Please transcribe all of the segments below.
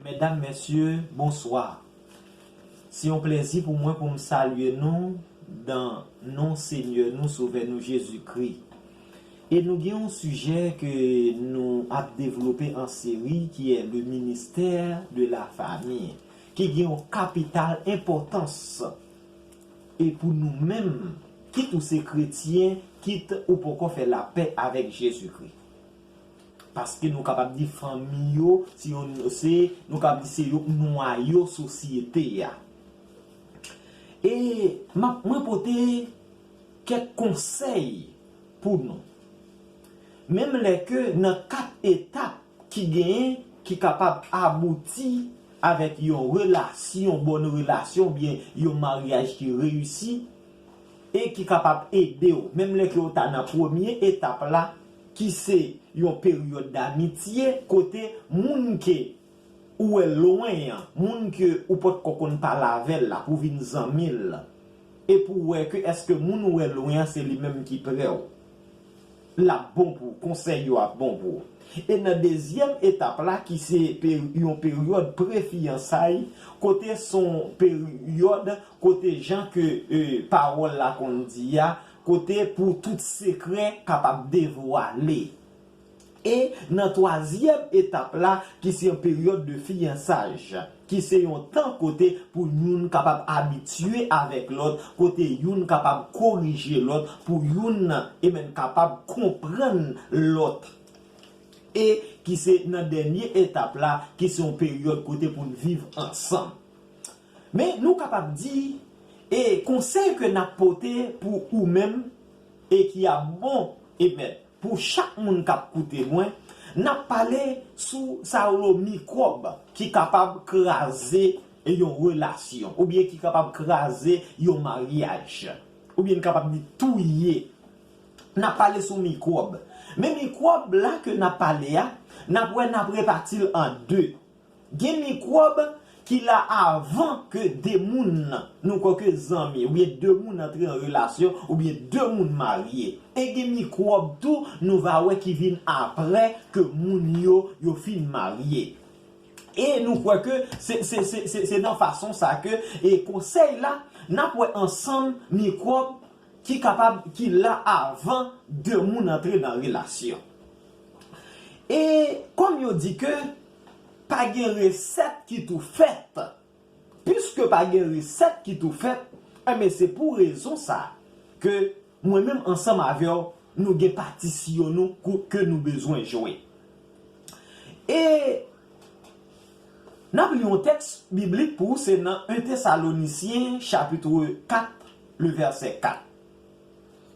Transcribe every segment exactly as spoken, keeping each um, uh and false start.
Medam, mesye, bonswa. Se yon plèzi pou mwen pou m salye nou dan non Senyè nou, Sovè nou, Jezikri. E nou gen yon sijè ke nou ap devlope an seri ki est le ministère de la famille, ki gen yon kapital enpòtans e pou nou menm, kit ou se kretyen, kit ou poko fè lapè avèk Jezikri. Paske nou kapab di fanmi yo, se yon, se, nou kapab di se yon nwayo sosyete a. E m ap, mwen pote kèk konsèy pou nou. Menm lè ke nan kat etap ki genyen ki kapab abouti avèk yon relasyon, bòn relasyon, oubyen yon maryaj ki reyisi, e ki kapab ede w, menm lè ke w ta nan premye etap la, ki se yon peryòd damitye, kote moun ke ou wè lwen an, moun ke ou potko konn pale avè l la, pou vin zanmi l, e pou wè ke èske moun ou wè lwen an se li menm ki prè w, l ap bon pou ou, konsèy yo ap bon pou ou. E nan dezyèm etap la, ki se pe-, yon peryòd pre-fiyansay, kote se yon peryòd kote jan ke, e, pawòl la konn di a, kote pou tout sekrè kapab devwale. E nan twazyèm etap la, ki se yon peryòd de fiyansaj, ki se yon tan kote pou youn kapab abitye avèk lòt, kote youn kapab korije lòt, pou youn, amen, kapab konprann lòt. E ki se nan dènye etap la, ki se yon peryòd kote pou n viv ansanm. Men nou kapab di, e konsèy ke n ap pote pou ou menm, e ki ap bon, amen, pou chak moun k ap koute mwen, n ap pale sou sa yo rele mikwòb ki kapab kraze yon relasyon, oubyen ki kapab kraze yon maryaj, oubyen n kapab di touye. N ap pale sou mikwòb. Men mikwòb la ke n ap pale a, n ap wè n ap repati l an de. Gen mikwòb ki la avan ke de moun, nou kwè ke zanmi, oubyen de moun antre an relasyon, oubyen de moun marye. E gen mikwòb tou, nou va wè ki vin apre ke moun yo, yo fin marye. E nou kwè ke se, se, se, se, se nan fason sa ke, e konsèy la, n ap wè ansanm mikwòb ki kapab, ki la avan de moun antre nan relasyon. E kòm yo di ke pa gen resèt ki tou fèt, piske pa gen resèt ki tou fèt, enben se pou rezon sa ke mwen menm ansanm avè w, nou gen patisyon nou kou-, ke nou bezwen jwe. E n ap li yon tèks biblik pou ou, se nan en Tesalonisyen chapit kat, le vèsè kat.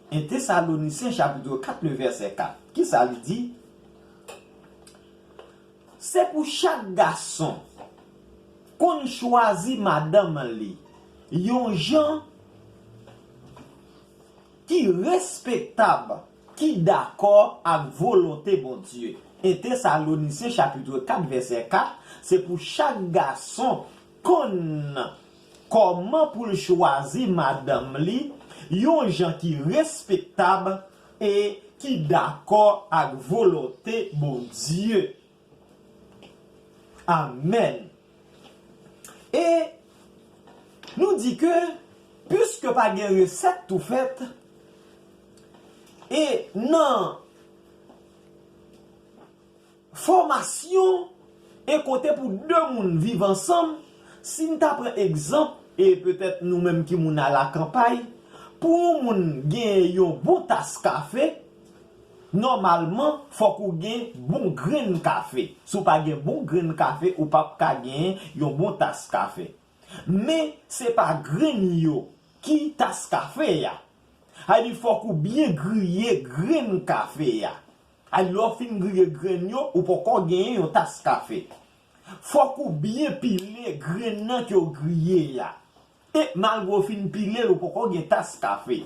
En Tesalonisyen chapit kat, le vèsè kat. Kisa li di? Se pou chak gason konn chwazi madanm li yon jan ki respektab, ki dakò ak volonte Bondye. En Tesalonisyen chapit kat vèsè kat, se pou chak gason konn kòman pou l chwazi madanm li yon jan ki respektab e ki dakò ak volonte Bondye. Amèn. E nou di ke, piske pa gen resèt tou fèt, e nan fòmasyon e kote pou de moun viv ansanm, si n ta pran egzanp, e petèt nou menm ki moun alakanpay, pou yon moun gen yon bon tas kafe, nòmalman, fòk ou gen bon grenn kafe. Si w pa gen bon grenn kafe, ou p ap ka gen yon bon tas kafe. Men, se pa grenn yo ki tas kafe a. Sa vle di, fòk ou byen griye grenn kafe a. Sa vle di, lè w fin griye grenn yo, ou poko genyen yon tas kafe. Fòk ou byen pile grenn nan ke w griye a. E malgre w fin pile l, ou poko gen tas kafe.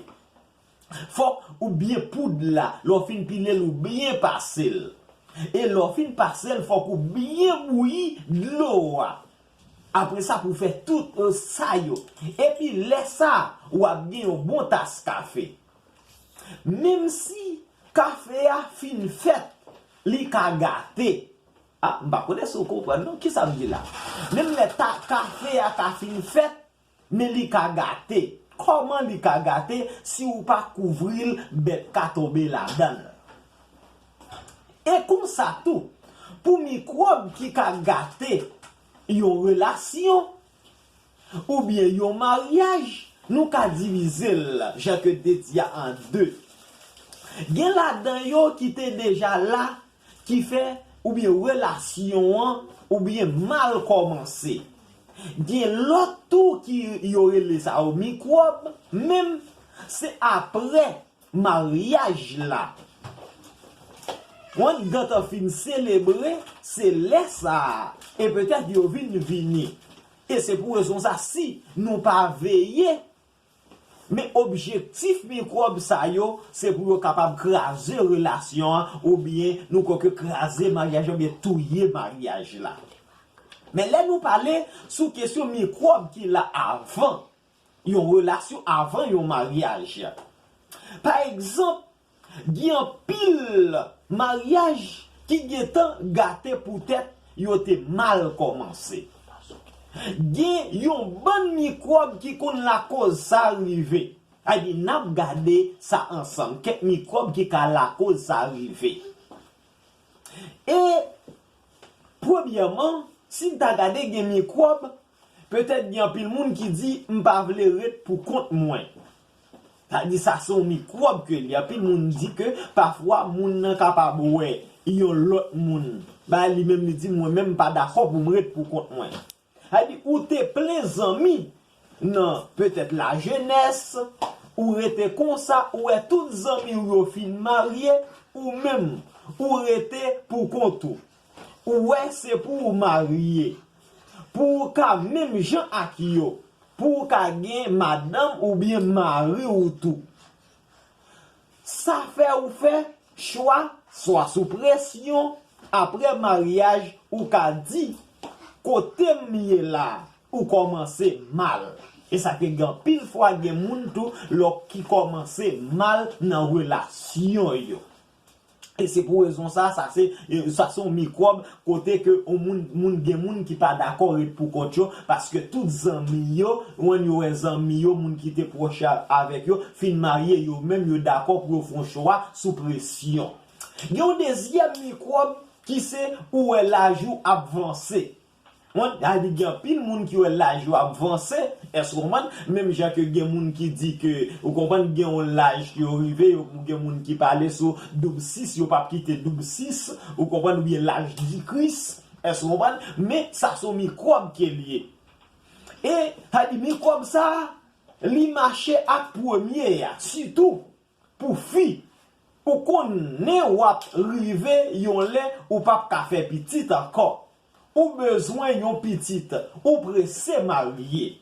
Fòk ou byen poud la, lè w fin pile l, ou byen pase l. E lè w fin pase l, fòk ou byen bouyi dlo a. Apre sa, pou w fè tout, e, sa yo. Epi lè sa, w ap gen yon bon tas kafe. Menm si kafe a fin fèt, li ka gate. Ah, m pa konnen si w konprann non, kisa m di la. Menm lè ta kafe a ka fin fèt, men li ka gate. Kòman li ka gate si w pa kouvri l, bèt ka tonbe ladan l? E konsa tou, pou mikwòb ki ka gate yon relasyon, oubyen yon maryaj, nou ka divize l, jan ke te di a, an de. Gen ladan yo ki te deja la, ki fè oubyen relasyon an oubyen mal kòmanse. Gen lòt tou ki yo rele sa yo mikwòb, menm se apre maryaj la. Wont gant an fin selebre, se lè sa a, e petèt yo vin vini. E se pou rezon sa, si nou pa veye, men objektif mikwòb sa yo, se pou yo kapab kraze relasyon an, oubyen nou kwè ke kraze maryaj la, oubyen touye maryaj la. Men lè nou pale sou kesyon mikwòb ki la avan yon relasyon, avan yon maryaj. Pa egzanp, gen anpil maryaj ki gentan gate poutèt yo te mal kòmanse. Gen yon bann mikwòb ki konn lakoz sa rive. Sa vle di, n ap gade sa ansanm, kèk mikwòb ki ka lakoz sa rive. E, premyèman, si n ta gade gen mikwòb, petèt gen anpil moun ki di, "M pa vle ret pou kont mwen." Sa di sa se yon mikwòb ke li. Anpil moun di ke pafwa moun nan kapab wè yon lòt moun. Ba li menm li di, "Mwen menm m pa dakò pou m ret pou kont mwen." Sa di ou te plen zanmi nan petèt lajenès, ou rete konsa, ou wè tout zanmi w yo fin marye, ou menm, ou rete pou kont ou. Ou wè se pou ou marye, pou ou ka menm jan ak yo, pou ou ka gen madanm oubyen mari w tou. Sa fè ou fè chwa, swa sou presyon, apre maryaj, ou ka di, "Kote m ye la, ou kòmanse mal." E sa ke gen anpil fwa gen moun tou, lò ki kòmanse mal nan relasyon yo. E se pou rezon sa, sa se, e sa se yon mikwòb kote ke yon moun, moun gen moun ki pa dakò ret pou kont yo, paske tout zanmi yo, ou konprann, yo wè zanmi yo, moun ki te pwòch a-, avèk yo, fin marye, yo menm yo dakò pou yo fè yon chwa sou presyon. Gen yon dezyèm mikwòb ki se ou wè laj ou ap vanse. Mwen, sa di gen anpil moun ki wè laj yo ap vanse, èske w konprann? Menm jan ke gen moun ki di ke, ou konprann, gen yon laj ke yo rive, yo, gen moun ki pale sou doub sis, yo p ap kite doub sis, ou konprann, oubyen laj di Kris, èske w konprann? Men, sa se yon mikwòb ke l ye. E, sa di mikwòb sa a, li mache ak premye a, sitou pou fi, ou konnen w ap rive yon lè ou p ap ka fè pitit ankò. Ou bezwen yon pitit, ou prese marye.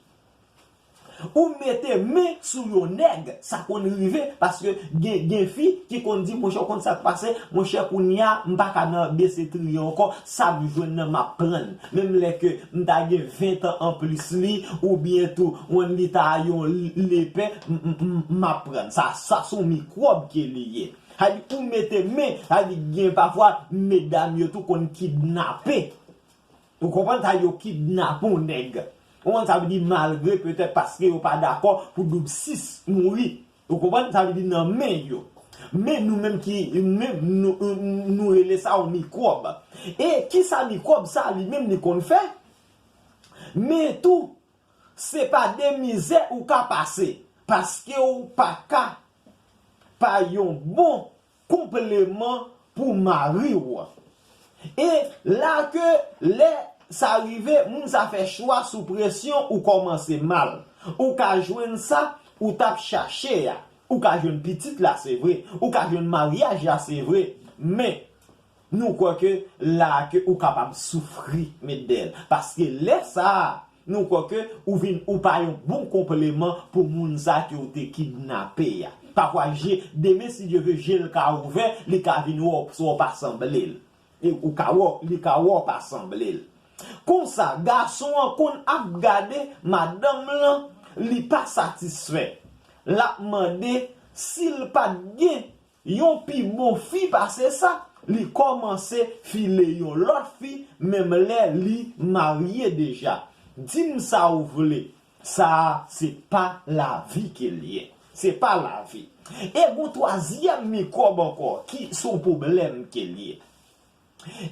Ou mete men sou yon nèg, sa konn rive, paske gen, gen fi ki konn di, "Monchè, w konn sa k pase, monchè, kounye a, m pa ka nan bese triye ankò, sa m jwenn nan m ap pran l." Menm lè ke m ta gen ven tan anplis li, oubyen tou, mwen li ta yon l-, lepè, m, m, m, m ap pran l. Sa, sa se yon mikwòb ke li ye. Sa di ou mete men, sa di gen pafwa medam yo tou konn kidnape. Ou konprann sa, yo kidnape yon nèg. Ou konprann sa vle di malgre petèt paske yo pa dakò pou doub sis mouri. Ou konprann sa vle di nan men yo. Men nou menm ki, menm nou, nou rele sa yon mikwòb. E kisa mikwòb sa li menm li konn fè? Men tou, se pa de mizè ou ka pase, paske ou pa ka pa yon bon konpleman pou mari w. E la ke lè sa rive, moun sa fè chwa sou presyon, ou kòmanse mal. Ou ka jwenn sa ou t ap chache a. Ou ka jwenn pitit la, se vre. Ou ka jwenn maryaj la, se vre. Men, nou kwè ke la ke ou kapab soufri, met dèyè l. Paske lè sa a, nou kwè ke ou vin, ou pa yon bon konpleman pou moun sa ke ou te kidnape a. Pafwa, je, demen, si Dye ve, je l ka ouvè, li ka vin wè w, swa w pa sanble l. E ou ka wè, li ka wè w pa sanble l. Konsa, gason an konn ap gade madanm lan, li pa satisfè. L ap mande si l pa t gen yon pi bon fi pase sa, Li kòmanse file yon lòt fi, menm lè li marye deja. Di m sa ou vle, sa a se pa lavi ke l ye. Se pa lavi. E gon twazyèm mikwòb ankò ki se yon pwoblèm ke l ye.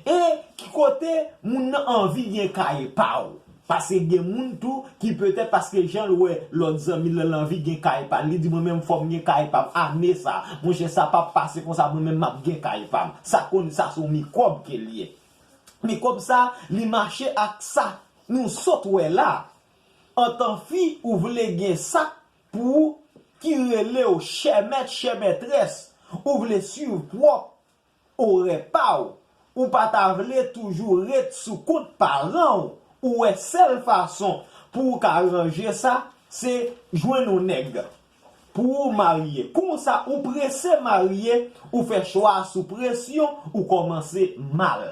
E ki kote moun nan anvi gen kay pa w. Paske gen moun tou ki petèt paske jan l wè lòt zanmi l lan, l anvi gen kay pa l. Li di, "Mwen menm fò m gen kay pa m ane sa. Monchè, sa p ap pase konsa, mwen menm m ap gen kay pa m." Sa konn sa se yon mikwòb ke l ye. Mikwòb sa, li mache ak sa nou sot wè la. Antan fi, ou vle gen sa pou ou ki rele w chè mèt, chè mètrès. Ou vle swiv pwòp orè pa w. Ou pa ta vle toujou ret sou kont paran w. Ou wè sèl fason pou w ka ranje sa, se jwenn yon nèg pou ou marye. Konsa, ou prese marye, ou fè chwa a sou presyon, ou kòmanse mal.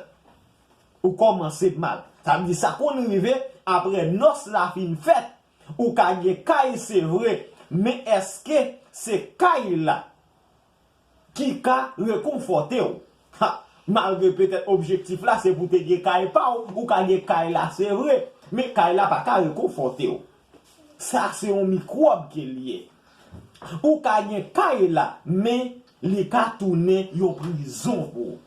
Ou kòmanse mal. Sa vle di sa konn rive, apre nòs la fin fèt, ou ka gen kay, se vre, men èske se kay la ki ka rekonfòte w? Ha, malgre petèt objektif la se pou te gen kay pa w, ou ka gen kay la, se vre, men kay la pa ka rekonfòte w. Sa se yon mikwòb ke l ye. Ou ka gen kay la, men li ka tounen yon prizon pou ou.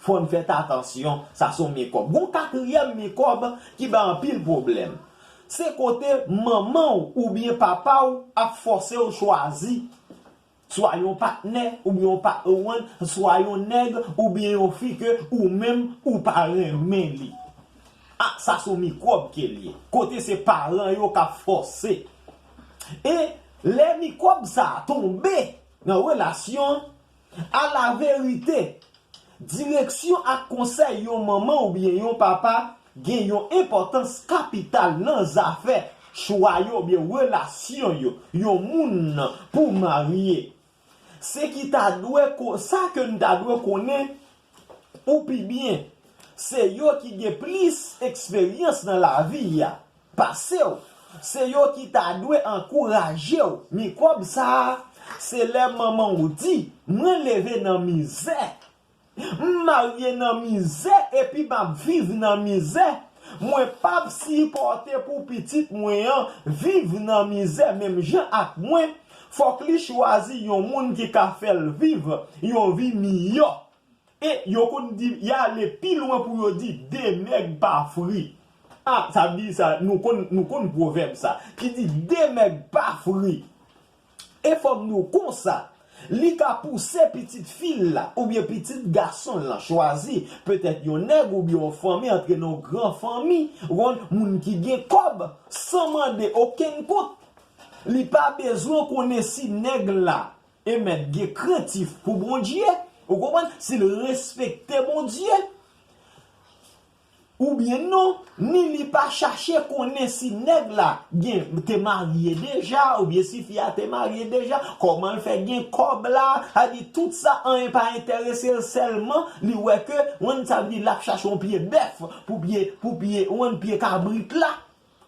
Fò n fè atansyon, sa se yon mikwòb. Gon katriyèm mikwòb ki bay anpil pwoblèm. Se kote manman w oubyen papa w ap fòse w chwazi swa yon patnè oubyen yon pa, ou konprann, swa yon nèg oubyen yon fi ke ou menm ou pa renmen li. A, sa se yon mikwòb ke l ye. Kote se paran yo k ap fòse. E lè mikwòb sa a tonbe nan relasyon an, alaverite, direksyon ak konsèy yon manman oubyen yon papa gen yon enpòtans kapital nan zafè chwa yo oubyen relasyon yo, yon moun pou marye. Se ki ta dwe ko-, sa ke n ta dwe konnen ou pi byen, se yo ki gen plis eksperyans nan lavi a pase w. Se yo ki ta dwe ankouraje w. Mikwòb sa a, se lè manman w di, "Mwen leve nan mizè. M marye nan mizè epi m ap viv nan mizè. Mwen p ap sipòte pou pitit mwen an viv nan mizè menm jan ak mwen." Fòk li chwazi yon moun ki ka fè l viv yon vi miyò. E yo konn di, y ale pi lwen pou yo di, "De nèg pa fri." A, sa vle di sa, nou konn, nou konn pwovèb sa, ki di, "De nèg pa fri." E fò m di w konsa, li ka pouse pitit fi l la, oubyen pitit gason l lan chwazi, petèt yon nèg oubyen yon fanmi, antre nan yon gran fanmi, yon moun ki gen kòb, san mande okenn kont. Li pa bezwen konnen si nèg la e mèt gen krentif pou Bondye, ou konprann, si l respekte Bondye, oubyen non, ni li pa chache konnen si nèg la gen, te marye deja, oubyen si fi a te marye deja, kòman l fè gen kòb la, sa di tout sa, anyen pa enterese l, sèlman li wè ke, ou konn sa vle di, l ap chache yon pye bèf pou pye, pou pye, ou konn pye kabrit la.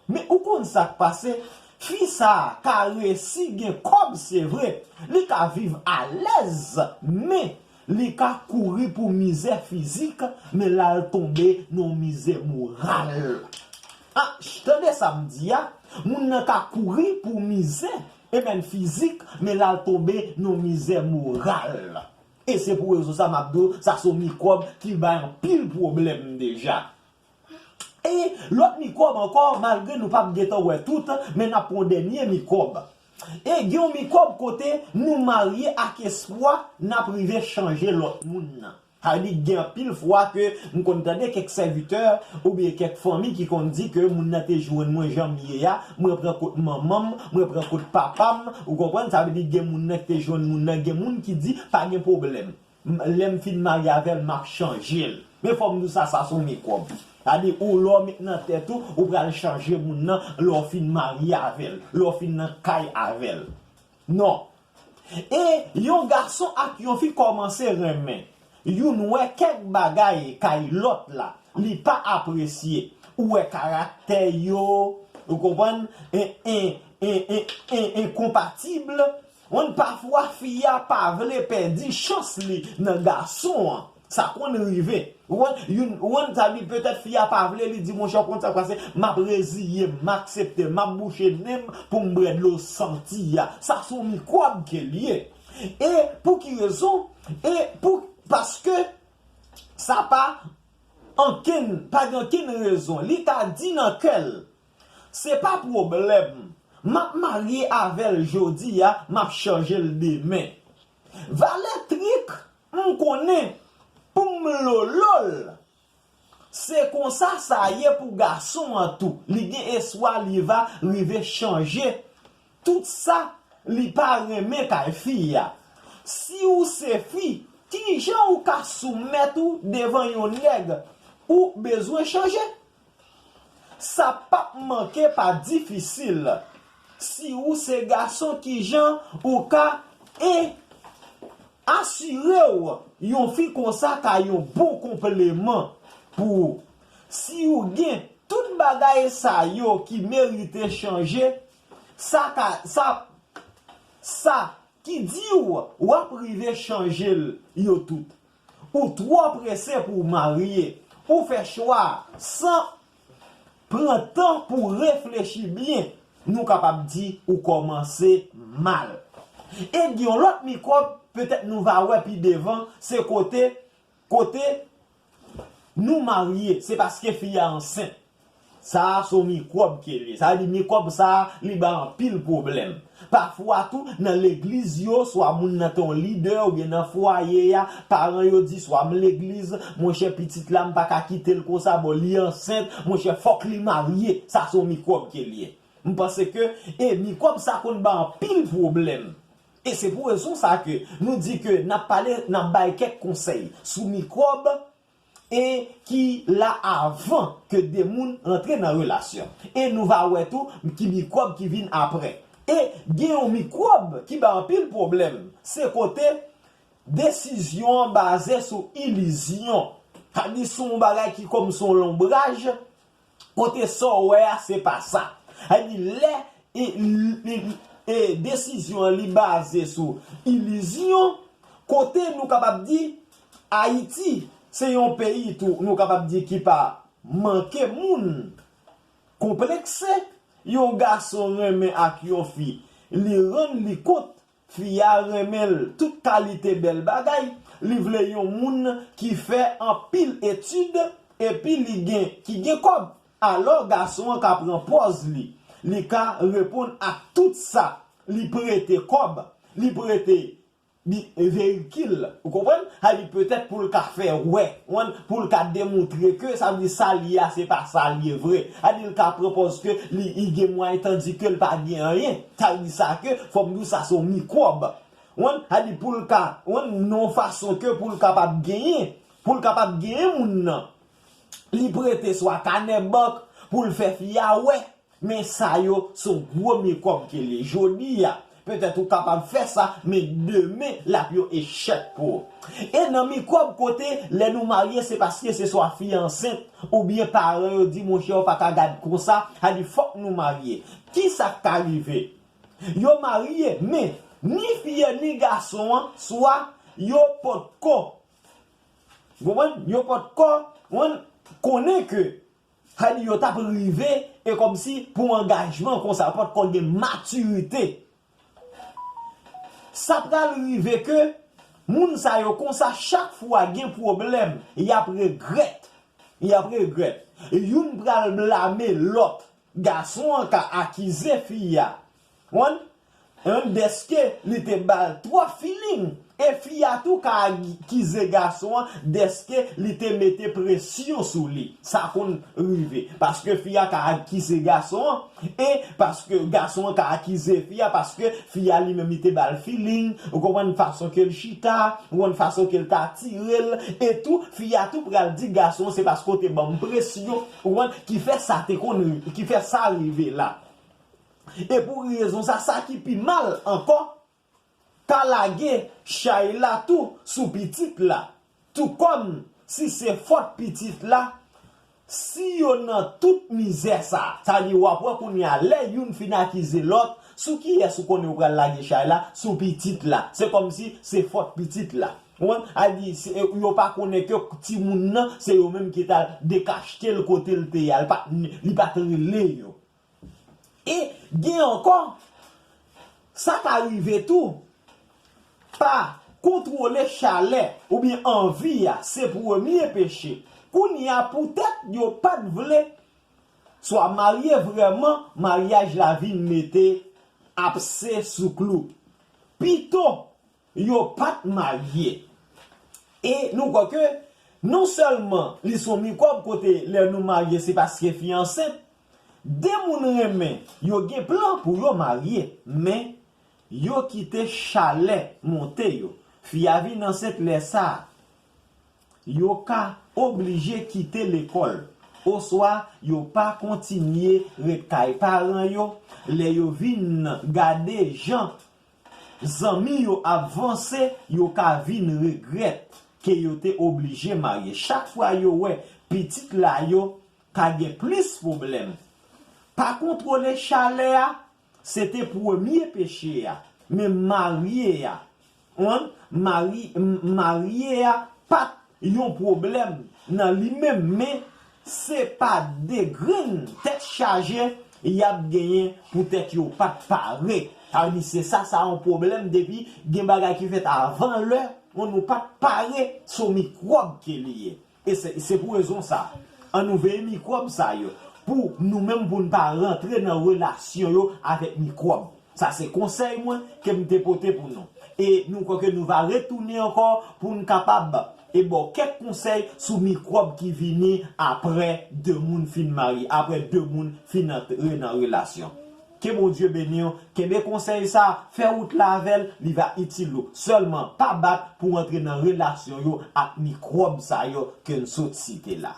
Men ou konn sa k pase? Fi sa a ka resi gen kòb, se vre, li ka viv alèz, men li ka kouri pou mizè fizik, men l al tonbe nan mizè moral. A, tande sa m di a, moun nan ka kouri pou mizè, e menm fizik, men l al tonbe nan mizè moral. E se pou rezon sa m ap di w, sa se yon mikwòb ki bay anpil pwoblèm deja. E lòt mikwòb ankò, malgre nou p ap gentan wè tout, men n ap pran yon dènye mikwòb. E gen yon mikwòb kote nou marye ak espwa n ap rive chanje lòt moun nan. Sa vle di, gen anpil fwa ke m konn tande kèk sèvitè oubyen kèk fanmi ki konn di ke moun nan te jwenn mwen jan m ye a, mwen pran kot manman m, mwen pran kot papa m, ou konprann? Sa vle di, gen moun nan ki te jwenn moun nan, gen moun ki di, "Pa gen pwoblèm. M-, lè m fin marye avè l, m ap chanje l." Men fò m di w sa, sa se yon mikwòb. Sa vle di, ou lè w met nan tèt ou, ou pral chanje moun nan lè w fin marye avè l, lè w fin nan kay avè l. Non. E yon gason ak yon fi kòmanse renmen. Youn wè kèk bagay kay lòt la, li pa apresye. Ou wè karaktè yo, ou konprann? En, en, en, en, en, enkonpatib. Konprann, pafwa fi a pa vle pèdi chans li nan gason an. Sa konn rive. Ou konn, youn, ou konn, sa di petèt fi a pa vle, li di, monchè, ou konn sa k pase, m ap reziye m, m aksepte, m ap bouche nen m pou m bwè dlo santi a. Sa se yon mikwòb ke l ye. E pou ki rezon? E pou, paske sa pa ankenn, pa gen ankenn rezon. Li ka di nan kè l, se pa pwoblèm. M ap marye avè l jodi a, m ap chanje l demen. Valè trik, m konnen pou m lolo l. Se konsa sa ye pou gason an tou. Li gen espwa li va rive chanje tout sa li pa renmen kay fi a. Si ou se fi, kijan ou ka soumèt ou devan yon nèg? Ou bezwen chanje. Sa p ap manke pa difisil. Si ou se gason, kijan ou ka e asire w yon fi konsa ka yon bon konpleman pou ou? Si ou gen tout bagay sa yo ki merite chanje, sa ka, sa, sa ki di w w ap rive chanje l yo tout. Ou twò prese pou w marye. Ou fè chwa san pran tan pou w reflechi byen. Nou kapab di ou kòmanse mal. E gen yon lòt mikwòb, petèt nou va wè pi devan, se kote, kote nou marye, se paske fi a ansent. Sa a se yon mikwòb ke l ye. Sa vle di mikwòb sa a, li bay anpil pwoblèm. Pafwa tou, nan legliz yo, swa moun nan te yon lidè oubyen nan fwaye a, paran yo di, swa m legliz, monchè, pitit la, m pa ka kite l konsa, bon, li ansent, monchè, fòk li marye. Sa se yon mikwòb ke l ye. M panse ke, e mikwòb sa konn bay anpil pwoblèm. E se pou rezon sa ke nou di ke n ap pale, n ap bay kèk konsèy sou mikwòb e ki la avan ke de moun rantre nan relasyon. E nou va wè tou ki mikwòb ki vin apre. E gen yon mikwòb ki bay anpil pwoblèm, se kote desizyon an baze sou ilizyon. Sa di se yon bagay ki kòm se yon lonbraj, kote sa w wè a, se pa sa. Sa di lè e, e, e desizyon an li baze sou ilizyon, kote nou kapab di Ayiti se yon peyi tou, nou kapab di ki pa manke moun konplekse. Yon gason renmen ak yon fi, li rann li kont, fi a renmen l, tout kalite bèl bagay, li vle yon moun ki fè anpil etid, epi li gen, ki gen kòb. Alò, gason an ka pran pòz li, li ka reponn ak tout sa, li prete kòb, li prete li, veyikil, ou konprann? Sa di petèt pou l ka fè wè, konprann? Pou l ka demontre ke sa vle di sa l ye a, se pa sa l ye vre. Sa di l ka pran pòz ke li, li gen mwayen, tandi ke l pa gen anyen. Sa vle di sa ke, fò m di w sa se yon mikwòb. Konprann? Sa di pou l ka, konprann, nan yon fason ke pou l kapab genyen, pou l kapab genyen moun nan, li prete swa kanè bank pou l fè fi a wè. Men sa yo se yon gwo mikwòb ke l ye. Jodi a, petèt ou kapab fè sa, men demen l ap yon echèk pou ou. E nan mikwòb kote, lè nou marye, se paske se swa fi a ansent, oubyen paran yo di, monchè, ou pa ka gad konsa, sa di fòk nou marye. Kisa k ka rive? Yo marye, men ni fi a, ni gason an, swa yo potko, konprann? Yo potko, konprann, konnen ke sa di yo t ap rive e kòmsi pou angajman konsa, yo potko gen matirite. Sa pral rive ke moun sa yo konsa, chak fwa gen pwoblèm, y ap regrèt. Y ap regrèt. Youn pral blame lòt. Gason an ka akize fi a. Konprann? Konprann? Dèske li te ba l twòp feeling. E fi a tou ka akize gason an dèske li te mete presyon sou li. Sa konn rive. Paske fi a ka akize gason an. E paske gason an ka akize fi a, paske fi a li menm li te ba l feeling. Ou konprann fason ke l chita, ou konprann fason ke l ta atire l. E tou, fi a tou pral di gason an se paske w te ban m presyon. Ou konprann? Ki fè sa te konn, ki fè sa rive la. E pou rezon sa, sa ki pi mal ankò, ka lage chay la tou sou pitit la. Tou kòm si se fòt pitit la, si yo nan tout mizè sa, sa di w ap wè kounye a lè youn fin akize lòt, sou kiyès ou konnen ou pral lage chay la? Sou pitit la. Se kòmsi se fòt pitit la. Konprann? A di, se, yo pa konnen ke timoun nan, se yo menm ki t al dekachte l kote l te ye a. Li pa t, li pa t rele yo. E gen ankò, sa ka rive tou, pa kontwole chalè oubyen anvi a, se premye peche. Kounye a, poutèt yo pa t vle, swa marye vrèman, maryaj la vin mete apse sou klou. Pito, yo pa t marye. E nou kwè ke non sèlman li se yon mikwòb kote lè nou marye se paske fi ansent, de moun renmen, yo gen plan pou yo marye, men yo kite chalè monte yo. Fi a vin ansent lè sa a. Yo ka oblije kite lekòl, oswa yo pa kontinye ret kay paran yo. Lè yo vin gade jan zanmi yo ap vanse, yo ka vin regrèt ke yo te oblije marye. Chak fwa yo wè pitit la, yo ka gen plis pwoblèm. Pa kontwole chalè a, se te premye peche a. Men marye a, konprann? Mari, m- marye a pa t yon pwoblèm nan li menm, men se pa de grenn tèt chaje y ap genyen poutèt yo pa t pare. Sa vle di, se sa, sa yon pwoblèm depi gen bagay ki fèt avan lè, bon, nou pa t pare, se yon mikwòb ke li ye. E se, se pou rezon sa, ann nou veye mikwòb sa yo, pou nou menm, pou n pa rantre nan relasyon yo avèk mikwòb. Sa se konsèy mwen ke m te pote pou nou. E nou kwè ke nou va retounen ankò pou n kapab e ba w kèk konsèy sou mikwòb ki vini apre de moun fin marye, apre de moun fin antre nan relasyon. Ke Bondye beni w. Kenbe konsèy sa, fè wout la avè l, li va itil ou. Sèlman, pa bat pou antre nan relasyon yo ak mikwòb sa yo ke n sot site la.